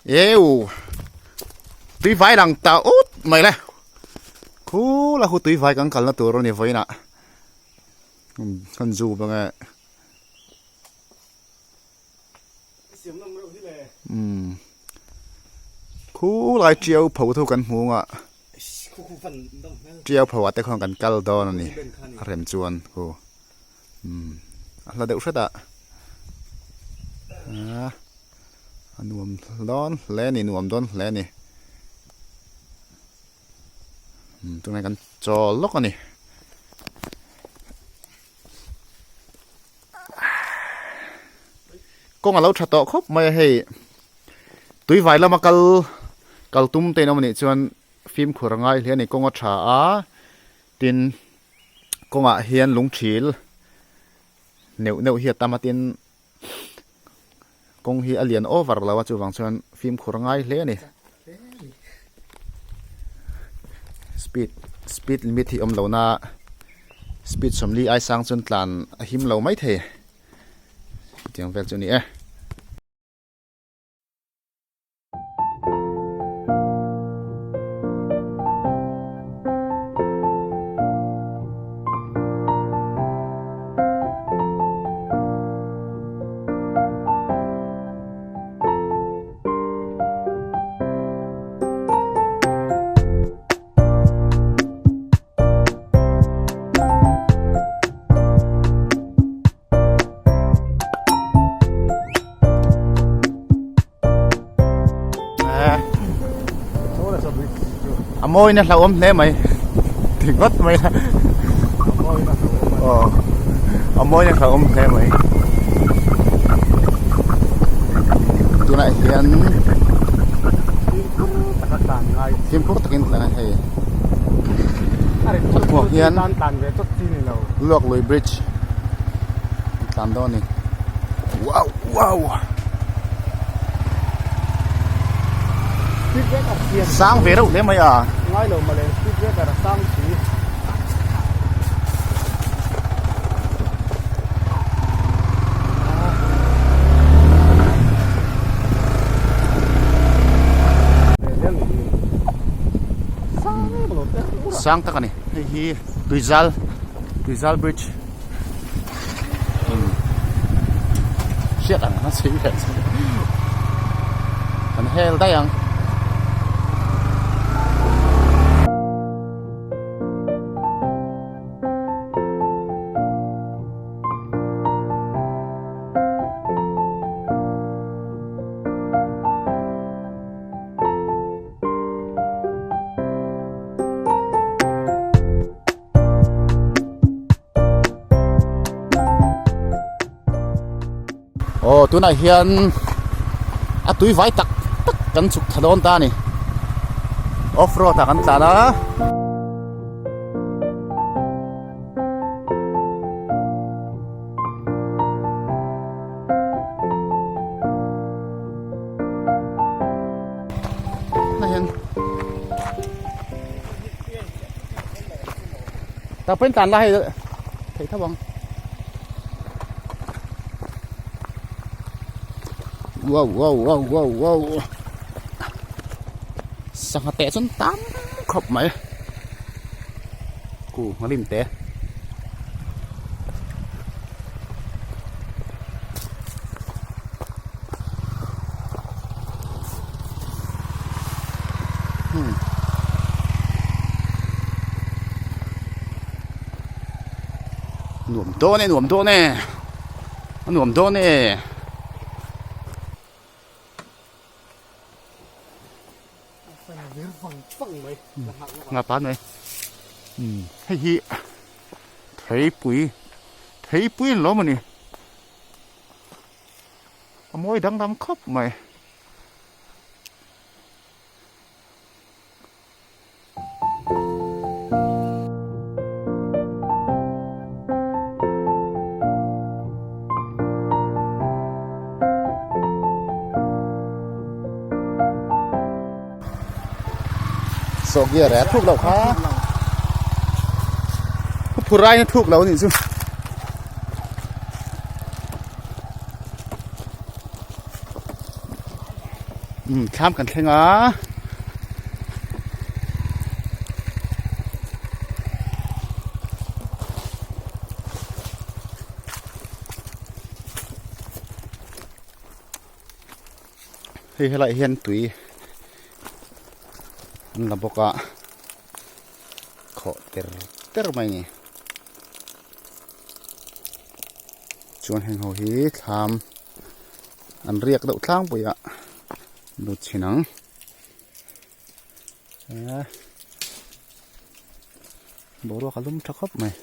Eu tui vai lang ta ut mai le khu la khu tui vai kan kalna tur ani vawiinah kan zu bang e umm khu lai tiau pho thu kan hmu anga tiau pho ah te khuan kan kal dawn ani a rem chuan khu umm a hla deuh hret a ahh a nuam dawn hle a ni nuam dawn hle a ni umm tunah kan chawl lawk a ni. Kawng a lo tha tawh khawp mai a hei tui vai lama kal kal tum te in awm anih chuan fimkhur a ngai hle a ni kawng a tha a tin kawngah hian lung thil neuh neuh hi a tam a tin kawng hi a lian over lo a chuvang chuan fimkhur a ngai hle a ni speed speed limit hi awm lo na speed sawmli ai sang chuan tlan a him lo mai thei tiang vel chu a ni e. A mawina hlauhawm hle mai ti ngawt mai a aw a mawina hlauhawm hle mai tunah hian fimkhur takin tlan a hei hmuh hian Luaklui bridge an tlan dawn a ni wow wow sang ve reuh hle mai a ngai lo mawle speed breaker a sang si sang tak a ni hei hi tuizal tuizal bridge hriat ang a chhui leh chu kan hel daih ang. Aw tunah hian a tui vai tak tak kan chhuk thla dawn ta a ni off road ah kan tlan a. Ta pen tlan lai thei tho ang. Wow wow wow wow wow. Sangha teh chuan tam khawp mai. Ku nghalim te. Nuam dawn e nuam dawn e a nuam dawn e. Nga pan mai hei hi theipui theipui an lawm a ni a mawi dangdam khawp mai. Saw gear a thuk loh kha phur ai na thuk lo anih chu. Umm thlam kan thleng a. Hei helaiah hian tui an la bawk a khawh ter ter mai a ni chuan heng ho hi thlam an riak deuh tlangpui a lut chhin ang boruak a lum tha khawp mai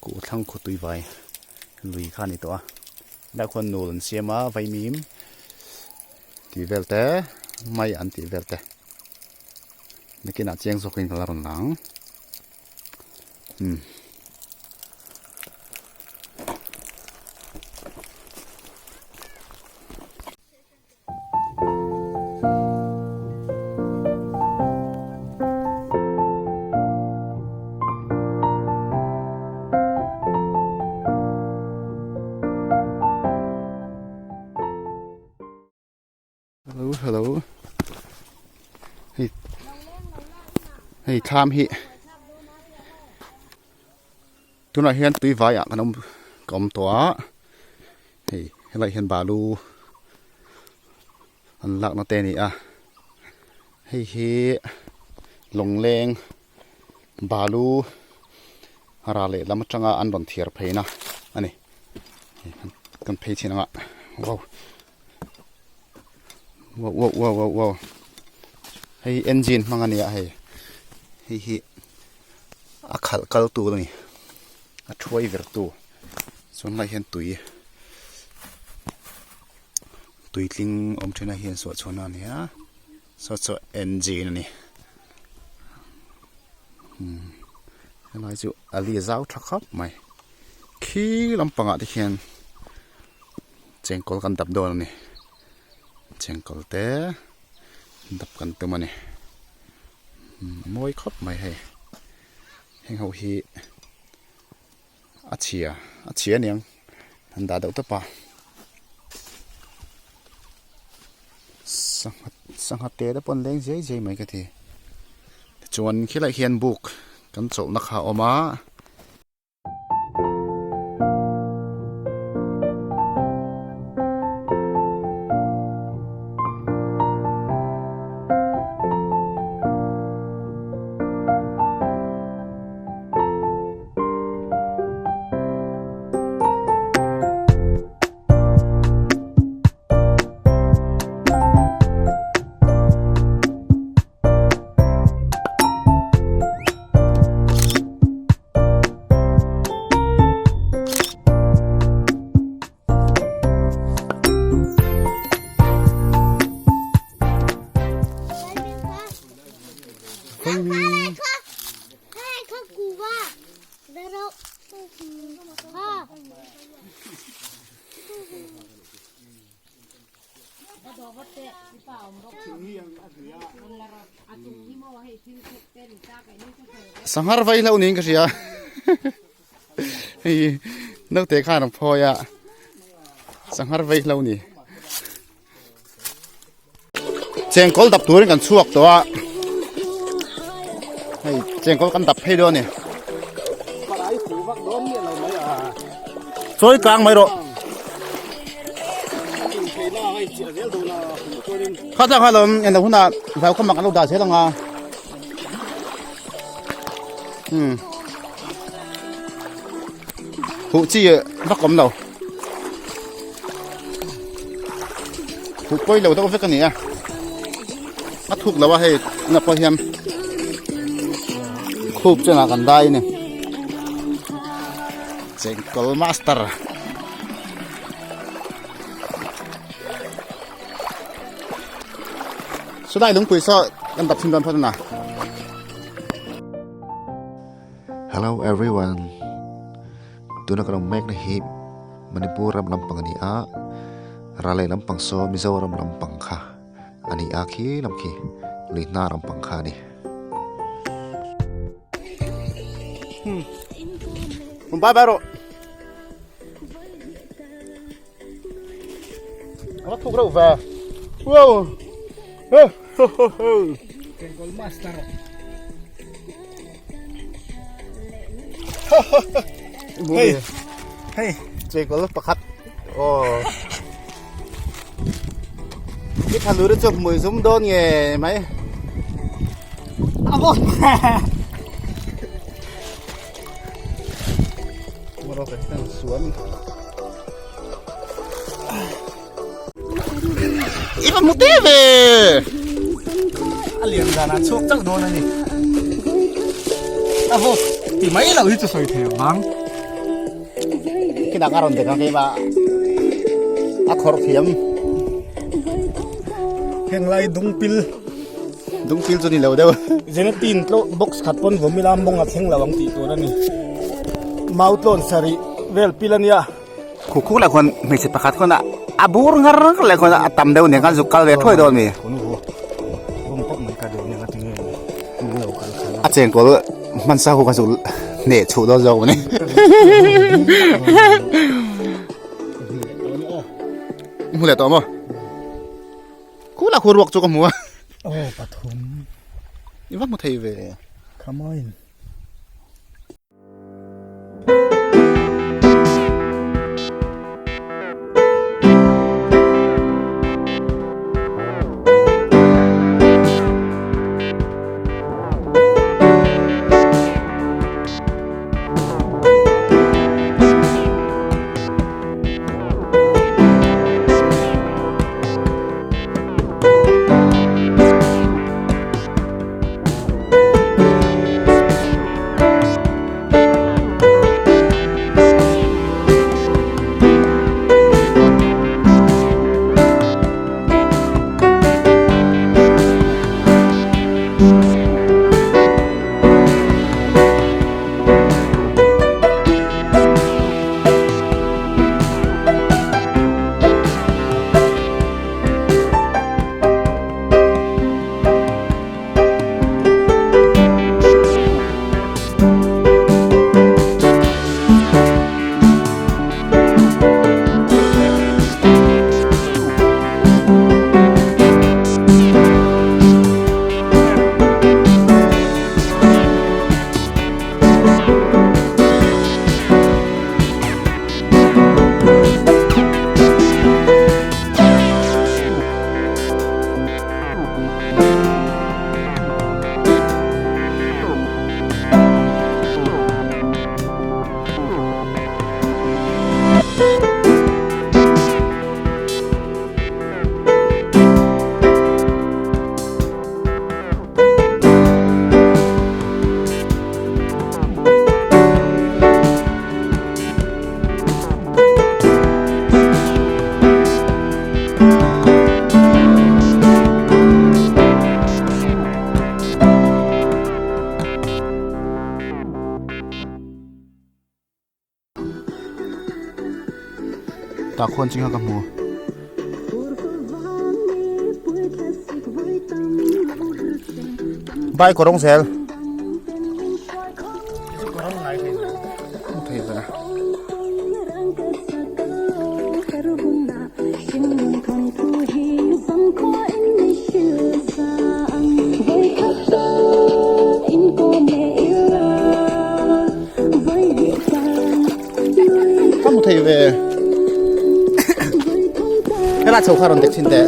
kuh thlang khaw tui vai lui kha a ni tawh a helaiah khuan nul an siam a vaimim tih vel te mai an tih vel te nakinah chiang zawkin ka la rawn lang umm. Hello hello hei hei thlam hi tunah hian tui vaiah kan awm ka awm tawh a hei helaiah hian balu an lakna te a ni a hei hi lawngleng balu ral lehlam atanga an rawn thiar pheina a ni kan phei chhin anga wow wow wow wow wow wow hei engine hmang a ni a hei hei hi a khalh kal tur a ni a thuai ver tu chuan lai hian tui tui tling awm thin a hian suah chhuahna a ni a saw chu engine a ni umm helai chu a li zau tha khawp mai khi lampangah te khian chengkawl kan dap dawn a ni chengkawl te dap kan tum a ni a mawi khawp mai hei heng ho hi a chhia a chhia aniang an dah deuh tawp a sangha sangha te te pawh an leng zai zai mai ka ti tichuan khilaiah hian buk kan chawlhna kha a awm a. Sanghar vai hlauh niin ka hria hei naute khan a phawi a sanghar vai hlauh ni chengkawl dap turin kan chhuak tawh a hei chengkawl kan dap phei dawn a ni chawi tlang mai rawh kha tlang kha lawm en lo hunah zau kha mak an lo dah zel ang a umm huh chi vak awm lo huh pawi lo deuh vek a ni a a thuk lo a hei tunah pawh hian khup chenah kan dai a ni chengkawl master. Sawlai lungpui saw kan dap thin dawn phawt a na. Hello everyone. Tuna kan awm mek na hi Manipur ram lampang a ni a, Ralei lampang saw Mizoram lampang kha a ni a khi lam khi lui hna lampang kha a ni. Hmm. Bye bye rawh. A va thuk reuh ve. Wow. Chengkawl master. Hei hei chengkawl pakhat aw i tha lur chu hmui zum dawn nge mai a vawt I va hmu te ve! A lian danah chhuak chauh dawn a ni. A vawt ti mai lo hi chu sawi thei ang vang. Kinah ka rawn dek ang keimah a khawrh thiam. Heng lai dungpil. Dungpil chu ni lo deuh. Genetin tlo box khat pawn vawm ila mawng a thleng lo ang tih tur a ni. Mau tlawn sarih vel pil a nia. Khu khu lah khuan hmeichhe pakhat khuan a bur ngar leh khuan a tam deuh nen khan zuk kal ve thuai dawn a ni. A chengkawl hmansa ho kha zuk hneh chhuh dawn zawk a ni. Hmu leh tawh maw? Khu lah khu ruak chu ka hmu a. Aw pathum. I va hmu thei ve. Come on. Tah khuan ching kha ka hmu. Bai kawrawng zel. Thei ve. Ka hmu thei ve. Helai chho kha rawn dek thin teh.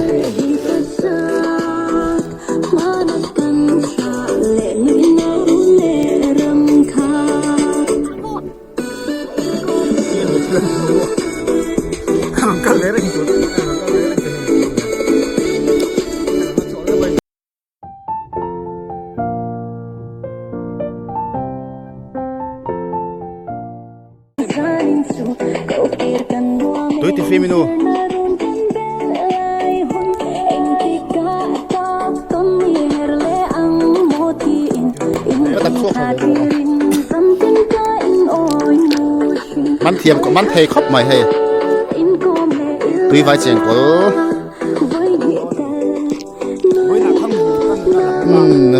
Tui ti fim inu. Man thiam man thei khawp mai hei. Tui vai cheng kawl.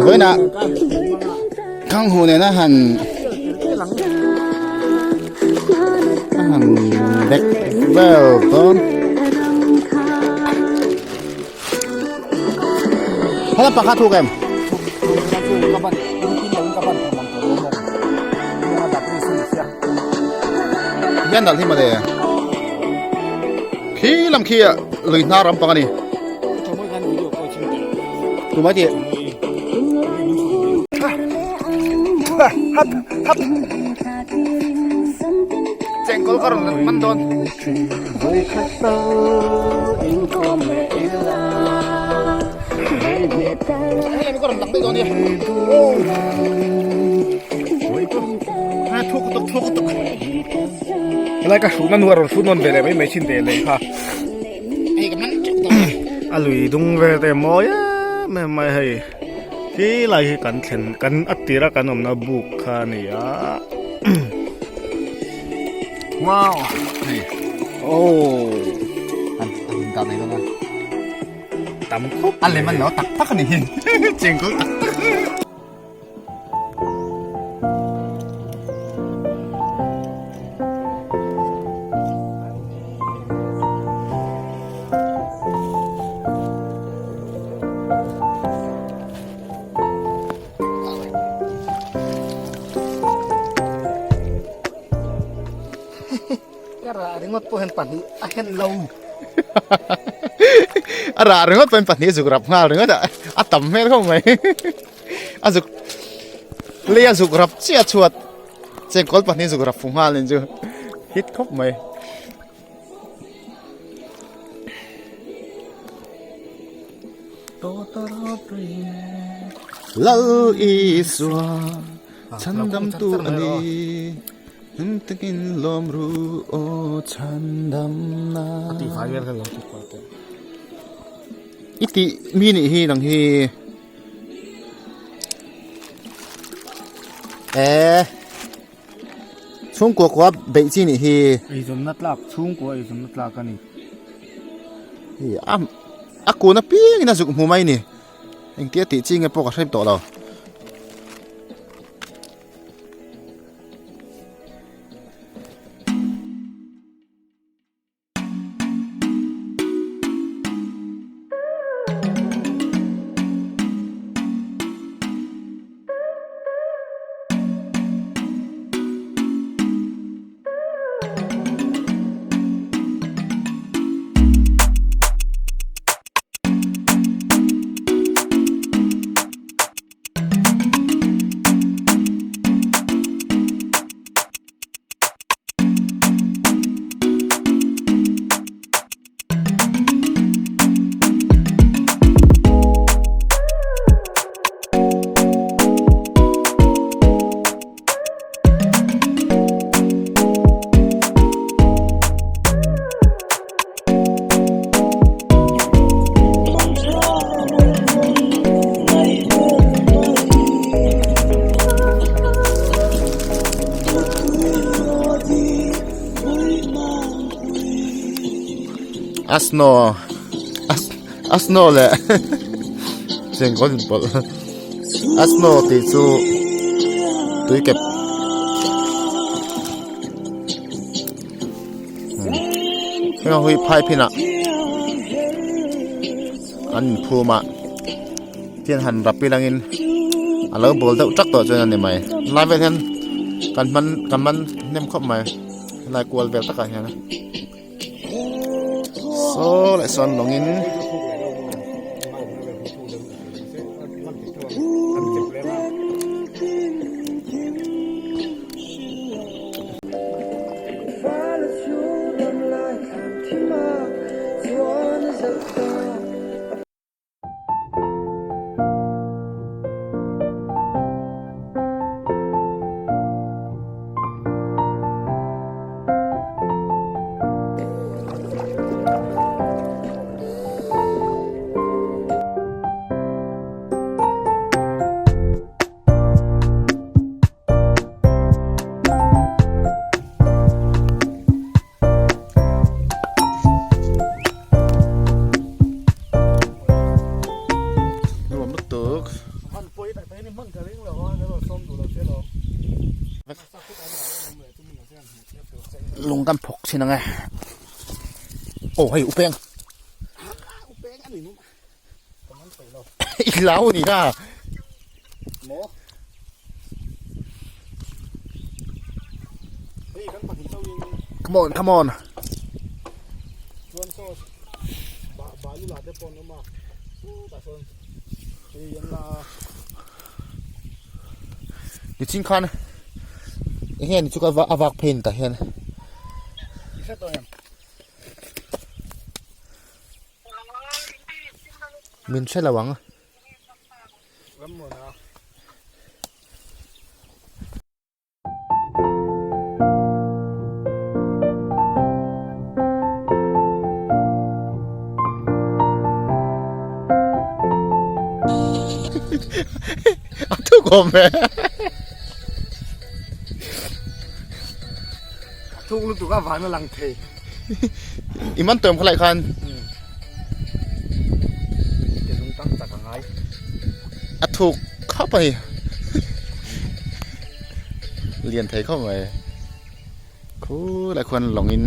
Vawiinah Thanghu nena han a han dek vel dawn. Hela pakhat thuk em? Hian dal hi male. Khi lam khi lui hnar ram pang ani. Tumai ti. Chengkawl ka rawn man dawn. Hei ka rawn lang daih dawn nia. Thuk tuk thuk tuk. Helai ka hrut na nu a rawn hrut nawn ve leh mai mai thin ve leh kha. Hei ka man teuh tawh. A lui dung vel te mawi em em mai hei. Khi lai hi kan thlen kan a tira kan awmna buk kha a ni a. Wow. Hei. Oh. An an dan nei dawn a. Tam khawp. A lem an lo tak tak a ni hi. Chengkawl tak tak. Ka rah ringawt pawh hian pahnih a hen lo. A rah ringawt pawh hian pahnih a zuk rap nghal ringawt a, a tam hmel khawp mai. A zuk lei a zuk rap chiah chhuat chengkawl pahnih zuk rap fu nghal in chu hit khawp mai. Lal Isua chhandamtu a ni hlim takin lawm ru aw chhandamna. I tih mi nih hi nang hi e chhungkua kua beih chi nih hi. Eizawnna tlak chhungkua eizawnna tlak a ni. Hei a a kun apiangin a zuk hmu mai ni engtia tih chi nge pawh ka hrep tawh lo. A snow a snow leh chengkawl inpawlh a snow tih chu tui kep heng ho hi phai phinah an inphum a tin han rap ilangin a lo bawl deuh tak tawh chuan a ni mai lai vel hian kan hman kan man hnem khawp mai helai kual vel takah hian saw leh sawn lawngin. Nuam lutuk. Lung kan phawk thin ang e. Aw hei upeng. I hlau a ni kha. Maw? Hei kan pahnih chauhin. Come on, come on. Chuan saw ba balu la te pawh an awm a. Tah sawn hei an la a. Nichin khan enge ni chu ka a vak phei ni tah hian. I hre tawh em? Min hre lo ang. A thuk awm e. A thuk lutuk a van a lang thei. I man tawm khalai khan. Ke lung tang chak a ngai. A thuk khawp a ni. Lian thei khawp mai. Khulai khuan lawngin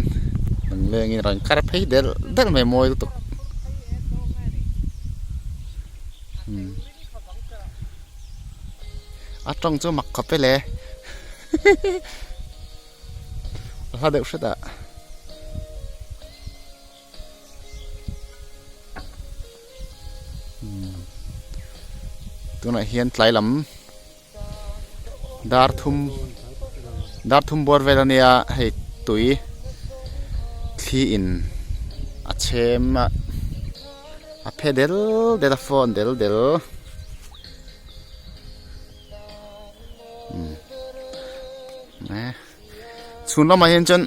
lawng lengin rawn kar phei del del mai mawi lutuk. A tawng chu mak khawp e le. A hla deuh hret ah. Tunah hian tlai lam dar thum dar thum bawr vel ania hei tui thli in a chhem a a phe del del a phone del del. Chhun lamah hian chuan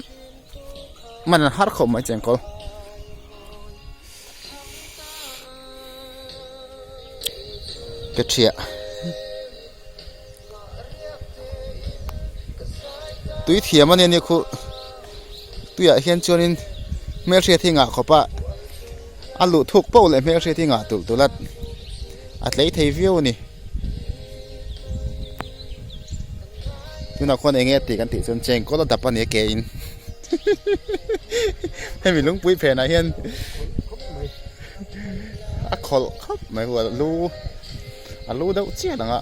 man an har khawp mai chengkawl. Ka thiah tui thiam ania nia khu tuiah hian chuanin hmelhriat hi ngah khawp a a luh thuk poh leh hmelhriat hi ngah tulh tulh a a tlei thei viau a ni. Tunah khuan eng nge tih kan tih chuan chengkawl a dap a ni a ke in hemi lungpui phenah hian a khawlh khawp mai hu a lu a lu deuh chiah ang a.